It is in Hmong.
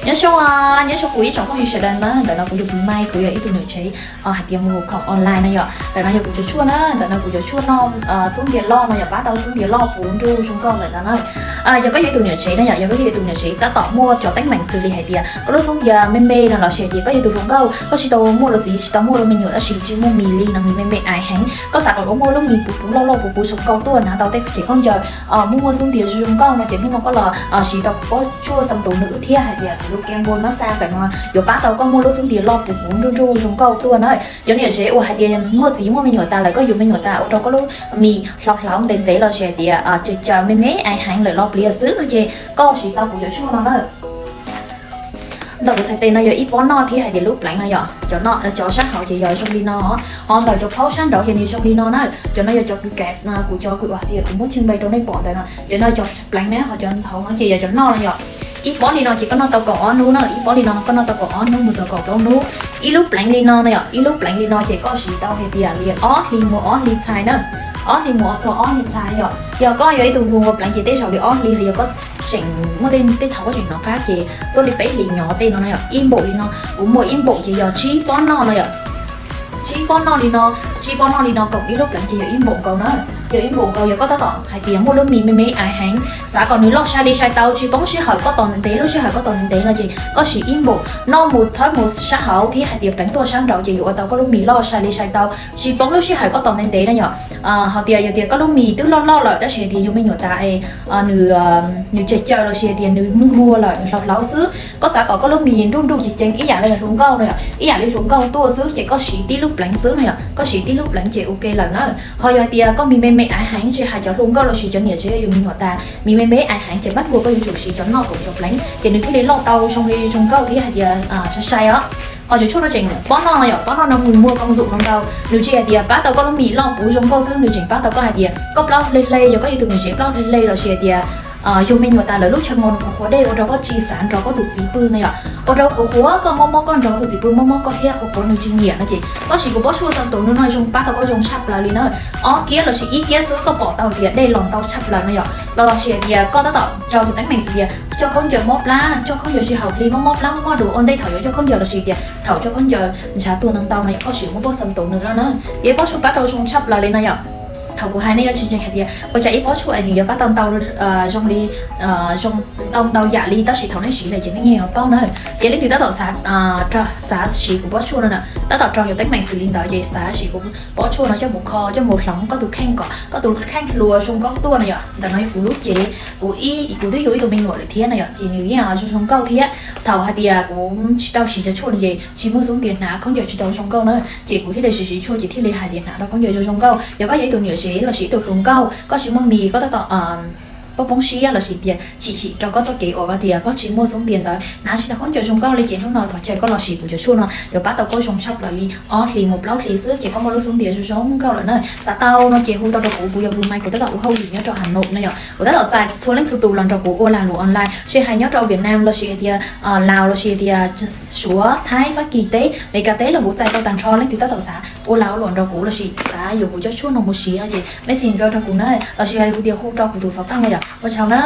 Nyob zoo, nyob zoo kuv ib tsoom phooj ywg sawv daws na, ntawm no kuv yog Pw Mai, kuv yog ib tug niam tsev hais tias mus khoom online na yom. Ntawm no yog kuv cov tshuaj na, ntawm no kuv cov tshuaj no, xub ntiag loj no yom, pab tau xub ntiag loj puv nruj zoo nkauj ntawm no na. Yog koj yog ib tug niam tsev na yom, yog koj yog ib tug niam tsev tab tom muaj cov teeb meem xws li hais tias koj lub xub ntiag me me no lossis hais tias koj yog tus hluas nkauj, koj tsis tau muaj luag txiv tsis tau muaj luag me nyuam tab sis tsis muaj mis li no, mis me me aiv heev, koj xav kom koj muaj lub mis puv puv loj loj puv puv zoo nkauj tuaj hnav tau tej tsev khaub ncaws, muaj muaj xub ntiag zoo zoo nkauj no ces hnub no koj los siv tau kuv pob tshuaj xab tus nws thiab hais tias kuv lub kem npua mab xa ntawm no yuav pab tau koj muaj lub xub ntiag loj puv puv nruj nruj zoo nkauj tuaj na. Cov niam tsev uas hais tias muaj txiv muaj me nyuam tas lawm, koj yuav me nyuam tas ua rau koj lub mis hlau hlauv ntev ntev lossis hais tias caws caws me me aiv heev lawm los pliav xwb no ces koj siv tau kuv cov tshuaj no na. Ntawm kuv txhais tes no yog ib pob noj thiab hais tias lub pleev no yom, cov noj cov sab hauv ces yog zoo li no, ho ntawm cov plaub sab nraud ces nws zoo li no na. Cov no yog cov kws kav, kuv cov kws hais tias kuv muab cheej npe rau nej pom ntawm no, cov no cov pleev na, ho cov hauv no ces yog cov noj no yom. Ib pob li no ces koj noj tau kaum ob hnub na, ib pob li no koj noj tau kaum ob hnub mus txog kaum plaub hnub. Ib lub pleev li no na yom, ib lub pleev li no ces koj siv tau hais tias li ob hlis mus ob hlis txhais na, ob hlis mus txog ob hlis txhais yom. Yog koj yog ib tug hu ua pleev ces tej zaum li ob hlis, yog koj tseem muaj tej thaum koj tseem hnov qab ces tuaj li peb hlis nyob tej no na yom. Ib npaum li no, kuv muag ib npaum ces yog tsib pob noj no yom. Tsib pob noj li no, tsib pob noj li no koom ib lub pleev ces yog ib npaum nkaus na. Yog ib npaum nkaus, yog koj tab tom hais tias muaj lub mis me me aiv heev, xav kom nws loj sai li sai tau, tsis poob sij hawm koj tos ntev ntev, lub sij hawm koj tos ntev ntev no ces koj siv ib npaum noj mus thawb mus sab hauv thiab hais tias pleev tuaj sab nraud ces yuav ua tau koj lub mis loj sai li sai tau, tsis poob lub sij hawm koj tos ntev ntev na yom. Hos tias yog tias koj lub mis twb loj loj lawm tab sis hais tias yug me nyuam tas es nws, nws caws caws lossis hais tias nws muag muag lawm, nws hlauv hlauv xwb, koj xav kom koj lub mis nruj nruj ceev ceev ib yam li hluas nkauj no yom, ib yam li hluas nkauj tuaj xwb ces koj siv tib lub pleev xwb no yom, koj siv tib lub pleev ces ua ke lawm na. Ho yog hais tias koj mis me me aiv heev, tsis hais cov hluas nkauj lossis cov niam tsev yug me nyuam tas, mis me me aiv heev ces mab npua koj yuav tsum siv cov noj koom cov pleev ces nws thiaj li loj tau zoo li zoo nkauj thiab hais tias sai sai os. Ho cov tshuaj no tseem pob noj no yom, pob noj no nws muag koo zum no ntau, nws tsis hais tias pab tau koj lub mis loj puv zoo nkauj xwb, nws tseem pab tau koj hais tias koj plaub hle hle, yog koj yog tus niam tsev plaub hle hle lossis hais tias yug me nyuam tas lawm lub chaw nkaus nws qhuav qhuav dej ua rau koj tsis xav nrog koj tus txiv pw no yom, ua rau qhuav qhuav koj mob mob koj nrog tus txiv pw mob mob koj thiab qhuav qhuav nws tsis nyiam no ces koj siv kuv pob tshuaj xab tus no no zoo pab tau koj zoo tshaj plaws li na. Ob kiab lossis ib kiab xwb koj pom tau tias dej los ntau tshaj plaws no yom, los lossis hais tias koj tab tom raug tus teeb meem xws tias coj khaub ncaws mob plab, coj khaub ncaws tsis haum hli, mob mob plab mob mob duav ua ntej thaum yuav coj khaub ncaws lossis tias thaum coj khaub ncaws ntshav tuag ntau ntau no yom, koj siv kuv pob tshuaj xab tus no no na. Ces ib pob tshuaj pab tau zoo tshaj plaws li no yom. Thaum kuv hais nej yuav tsis ntseeg hais tias ua cas ib pob tshuaj es nws yuav pab tau ntau zoo li, zoo ntau ntau yam li, tab sis thaum nej siv lawm ces nej yeej yuav paub na. Ces leej twg tab tom xav, xav siv kuv pob tshuaj no na, tab tom raug cov teeb meem xws li ntawd ces xav siv kuv pob tshuaj no coj mus kho coj mus hloov koj tus kheej kom koj tus kheej hluas zoo nkauj tuaj no yom. Ntawm no yog kuv lub cev, kuv ib, kuv twb yug ib tug me nyuam lawm thiab no yom, ces nws yeej zoo zoo nkauj thiab. Thaum hais tias kuv tsis tau siv cov tshuaj no ces tsis muaj xub ntiag hnav khaub ncaws tsis tau zoo nkauj na, ces kuv thiaj li siv siv tshuaj ces thiaj li hais tias hnav tau khaub ncaws zoo zoo nkauj. Yog koj yog ib tug niam tsev lossis ib tug hluas nkauj, koj tsis muaj mis, koj tab tom poob poob siab lossis tias chim chim rau koj txoj kev uas koj tias koj tsis muaj xub ntiag ntawd, hnav tsis tau khaub ncaws zoo nkauj li ces hnub no thov caw koj los siv kuv cov tshuaj no yuav pab tau koj zoo tshaj plaws li ob hlis mus plaub hlis xwb ces koj muaj lub xub ntiag zoo zoo nkauj lawm na. Xav tau no ces hu tau rau kuv, kuv yog Pw Mai, kuv tab tom ua hauj lwm nyob rau Hà Nội no yom. Kuv tab tom txais txhua leej txhua tus los nrog kuv ua lag luam online, tsis hais nyob rau Việt Nam lossis hais tias Lào lossis hais tias Suav, Thaib, Fab Kis teb, Meskas teb los kuv txais tau tag nrho. Leej twg tab tom xav ua lag ua luam nrog kuv lossis xav yuav kuv cov tshuaj no mus siv no ces messenger rau kuv na, lossis hais tias hu rau kuv tus xov tooj no yom. Ua tsaug na.